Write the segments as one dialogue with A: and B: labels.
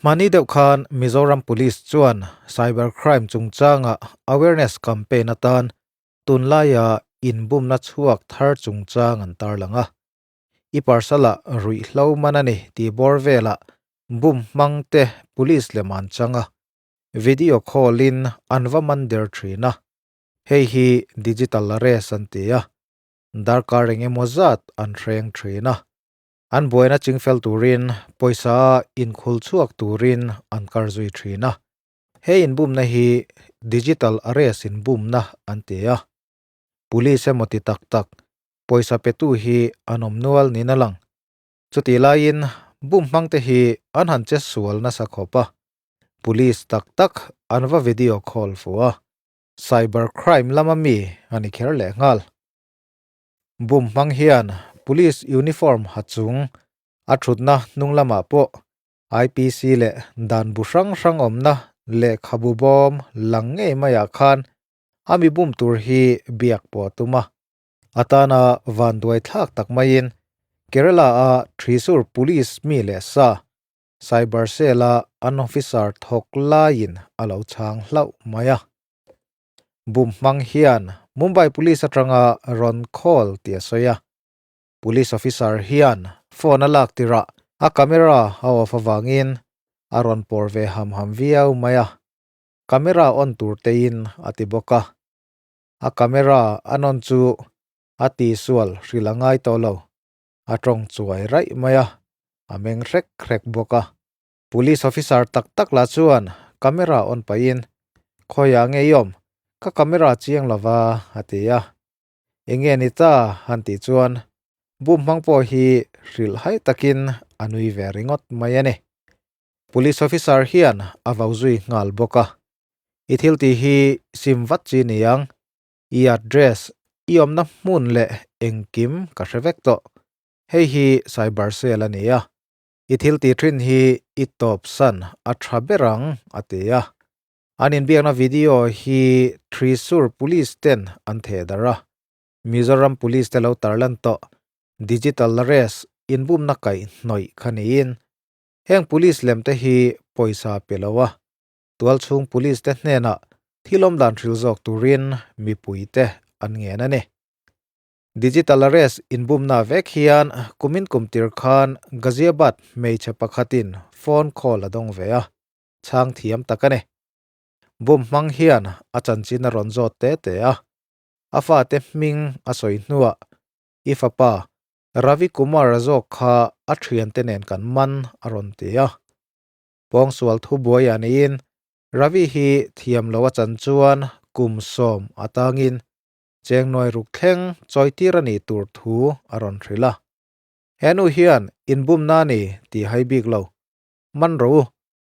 A: Hmani deuh khan Mizoram Police chuan Cyber Crime chungchanga awareness campaign atan tunlaia inbumna chhuak thar chungchang an tarlang a. I parcel-ah ruihhlo man a ni tih bawr velah bum hmangte police lem an chang a, video call-in an va man der thin a. Hei hi digital arrest an ti a, darkar eng emaw zat an hreng thin a. An buaina chingfel turin pawisa inkhul chhuak turin an kar zui thin a. He inbumna hi digital arrest inbumna an ti a. Police emaw ti tak tak pawisa petu hi an awm nual niin a lang. Chutih laiin bum hmangte hi an han che sual nasa khawp a. Police tak tak an va video call fuh a. Cyber crime lama mi a ni kher lehnghal. Bum hmang hian Police uniform ha chung a thutna hnung lamah pawh IPC leh dan bu hrang hrang awmna lehkhabu bawm lang ngei maiah khan a mi bum tur hi biak pawh a tum a. A tana vanduai thlak tak maiin Kerala-a Thrissur Police mi leh sa Cyber Cell-a an officer thawk laiin a lo chhang hlauh mai a. Bum hmang hian Mumbai Police atanga rawn call tih a sawi a. Police officer hian phone a lak tirah a camera a off avangin a rawn pawr ve ham ham viau mai a. Camera on tur tein a ti bawk a. A camera an on chu a tihsual hrilh a ngai tawh lo. A tawng chuai raih mai a, a meng hrek hrek bawk a. Police officer tak tak lah chuan camera on pahin, Khawiah nge i awm? Ka camera chiang lova, a ti a. Enge ni ta? han tih chuan bum hmang pawh hi hrilh hai takin a nui ve ringawt mai a ni. Police officer hian a vau zui nghal bawk a. I thil tih hi sim vat chi ni ang. I address, i awmna hmun leh engkim ka hre vek tawh. Hei hi cyber cell a ni a. I thil tih thin hi i tawp san a tha ber ang, a ti a. An inbiakna video hi Thrissur Police ten an theh darh a. Mizoram Police te lo tarlan tawh digital arrest inbumna kaih hnawih kha niin heng police lem te hi pawisa pe lo a, tualchhung police te hnenah thil awmdan hril zawk turin mipui te an ngen a ni. Digital arrest inbumna vek hian kumin kum tir khan Ghaziabad hmeichhe pakhatin phone call a dawng ve a, chhang thiam tak a ni. Bum hmang hian a chanchin a rawn zawt te te a, a fate hming a sawi hnuah i fapa Ravi Kumar-a zawk kha a thiante nen kan man a rawn ti a. Pawngsual thubuai a niin Ravi hi thiam lo a chan chuan kum 10 atangin Chengnuai ruk thleng chawitir a nih tur thu a rawn hrilh a. He nu hian inbumna a ni tih hai bik lo. Man rawh u,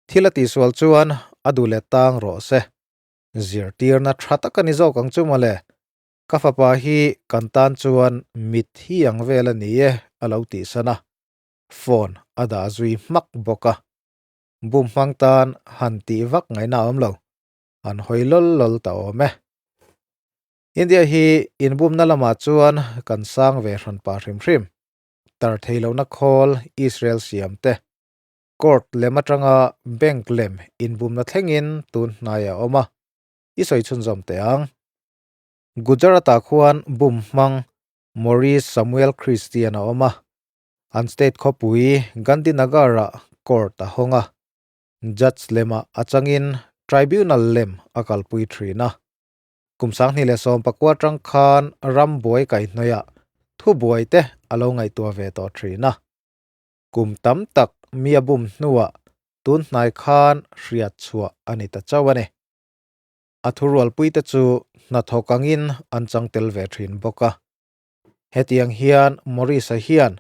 A: thil a tihsual chuan a duh leh tang rawh se. Zirtirna tha tak a ni zawk ang chu mawle. Ka fapa hi kan tan chuan mit hi ang vel a ni e a lo tihsan a. Phone a dah zui hmak bawk a. Bum hmang tan han tih vak ngaihna a awm lo. An hawi lawl lawl ta awm e. India hi inbumna lamah chuan kan sang ve hran pah hrim hrim. Tar thei lohna khawl Israel siam te, court lem atanga bank lem inbumna thlengin tun hnai a awm a, i sawi chhunzawm teh ang. Gujarat-ah khuan bum hmang Maurice Samuel Christian a awm a, an state khawpui Gandhinagar-ah court a hawng a, judge lemah a changin tribunal lem a kalpui thin a. Kum 2019 atang khan ram buai kaihhnawihah thubuai te a lo ngaihtuah ve tawh thin a. Kum tam tak mi a bum hnuah tun hnai khan hriat chhuah a ni ta chauh a ni. A thurualpui te chu hnathawk angin an chang tel ve thin bawk a. Hetiang hian Maurice-a hian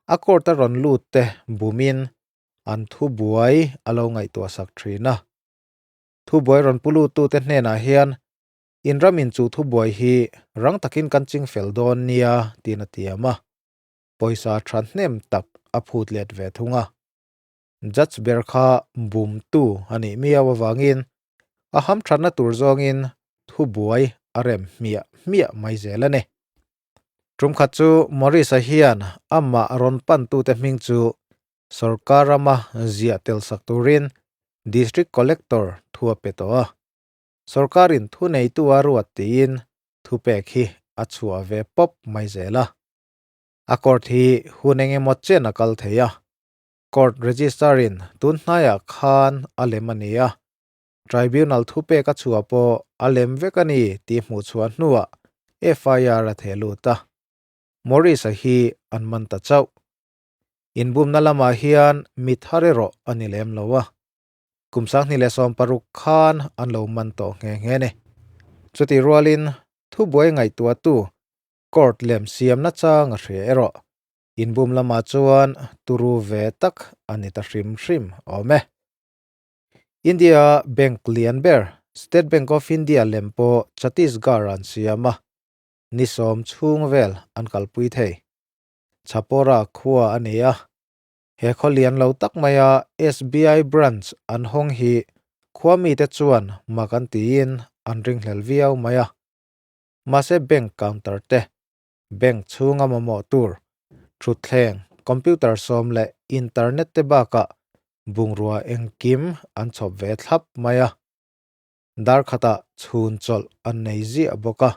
A: a court-a rawn lut te bumin an thubuai a lo ngaihtuah sak thin a. Thubuai rawn pu luttute hnenah hian in ram in chu thubuai hi rang takin kan ching fel dawn nia tiin a tiam a, pawisa tha hnem tak a phut let ve thung a. Judge ber kha bumtu a nih miau avangin a hamthatna tur zawngin thubuai a rem hmiah hmiah mai zel a ni. Tumkhat chu Maurice-a hian amah rawn pantute hming chu. Sorkar rama ziah tel sak turin District Collector thu a pe tawh a. Sorkarin thuneitu a ruat tiin thupek hi a chhuah ve pawp mai zel a. A court hi hun eng emaw chen a kal thei a. Court register-in tun hnaiah khan a lem a ni a. Tribunal thupek a chhuah pawh a lem vek a ni tih hmuh chhuah hnuah FIR a theh lut a. Maurice-a hi an man ta chauh. Inbumna lamah hian mi thar erawh a ni lem lo a. Kum 2016 khan an lo man tawh nghe nghe ni. Chutih rualin thubuai ngaihtuahtu court lem siamna chang a hria erawh inbum lamah chuan turu ve tak a ni ta hrim hrim awm e. India bank lian ber State Bank of India lem pawh Chhattisgarh an siam a, ni sawm chhung vel an kalpui thei. Chhapora khua a ni a, he khaw lian lo tak maia SBI branch an hawng hi khua mite chuan mak an tiin an ringhlel viau mai a. Mahse bank counter te, bank chhunga mamawh tur, thutthleng, computer sawm leh internet te bakah bungrua engkim an chhawp ve thlap mai a. Dar khatah chhun chawlh an nei ziah bawk a.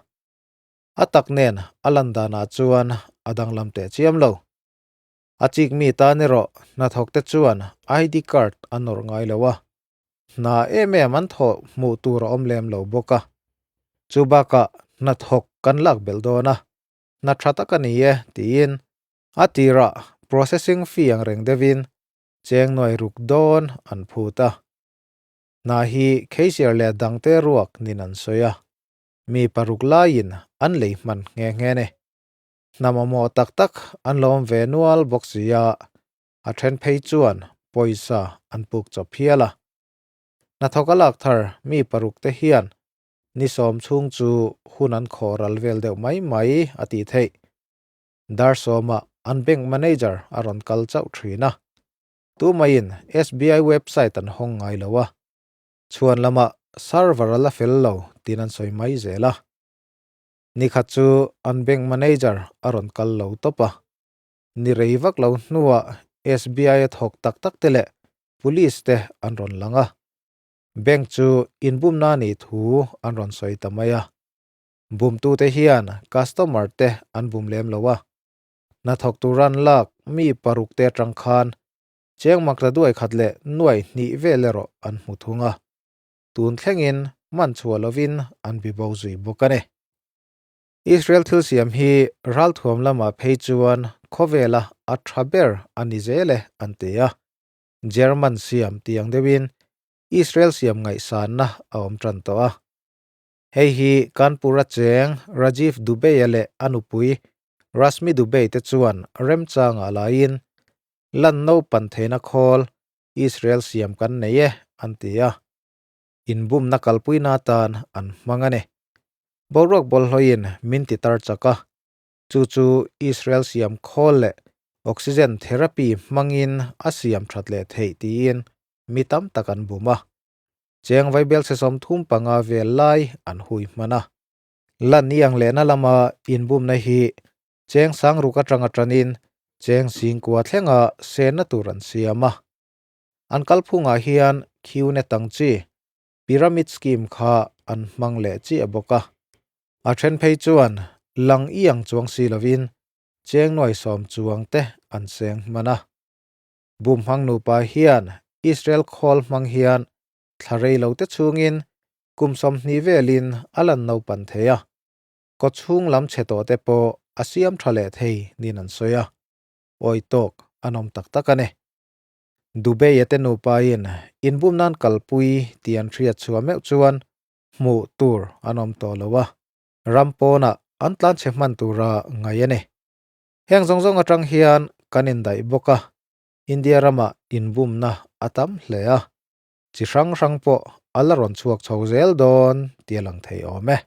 A: A tak nen a lan danah chuan a danglam teh chiam lo. A chik mi tan erawh hnathawk te chuan ID card an nawrh ngai lo a, hna em em an thawh hmuh tur a awm lem lo bawk a. Chu bakah hnathawk kan lak belh dawn a, hna tha tak a ni e tiin a tirah processing fee ang reng deuhin cheng nuai ruk dawn an phut a. Hna hi cashier leh dangte ruak nin an sawi a. Mi paruk laiin an lei hman nghe nghe ni. Hna mamawh tak tak an lo awm ve nual bawk si a, a then phei chuan pawisa an puk chawp hial a. Hnathawk a lak thar mi paruk te hian ni sawm chhung chu hun an khawh ral vel deuh mai mai a tih theih. Dar sawmah an bank manager a rawn kal chauh thin a. Tumaiin SBI website an hawng ngai lo a. Chhuan lamah server a la fel lo tiin an sawi mai zel a. Nikhat chu an bank manager a rawn kal lo tawp a. Ni rei vak lo hnuah SBI a thawk tak tak te leh police te an rawn lang a. Bank chu inbumna a nih thu an rawn sawi ta mai a. Bumtute hian customer te an bum lem lo a. Hnathawk tur an lak mi paruk te atang khan Cheng makla duai khat leh nuai hnih vel erawh an hmu thung a, tun thlengin man chhuah lovin an bi bo zui bawk a ni. Israel thil siam hi ralthuam lamah phei chuan khawvela a tha ber a ni zel e an ti a, German siam tih ang deuhin Israel siam ngaihsanna a awm tan tawh a. Hei hi Kanpur-a cheng Rajiv Dubey-a leh a nupui Rashmi Dubey te chuan remchangah laiin Lan naupan theihna khawl Israel siam kan nei e, an ti a. Inbumna kalpuina atan an hmang a ni. Boruak bawlhhlawhin min ti tar chak a, chu chu Israel siam khawl leh oxygen therapy hmangin a siam that leh theih tiin mi tam tak an bum a. Cheng vaibelchhe 35 vel lai an hui hman a. Lan i ang lehna lama inbumna hi Cheng sang ruk atanga tanin cheng singkua thlenga senna tur an siam a. An kalphungah hian khiune tang chi, pyramid scheme kha an hmang leh chiah bawk a. A then phei chuan lang iang chuang si lovin cheng nuai sawm chuang te an seng hman a. Bumhmang nupa hian Israel khawl hmang hian thla rei lo te chhungin kum 20 velin a lan naupan thei a. Kaw chhung lam chhe tawh te pawh a siam tha leh thei niin an sawi a, awi tawk an awm tak tak a ni. Dubey-a te nupain inbum nan kalpui tih an hriat chhuah meuh chuan hmuh tur an awm tawh lo a, ram pawnah an tlanchhe hman tura ngaih a ni. Heng zawng zawng atang hian kan indaih bawk a, India ramah inbumna a tam hle a, chi hrang hrang pawh a la rawn chhuak chho zel dawn tih a lang thei awm e.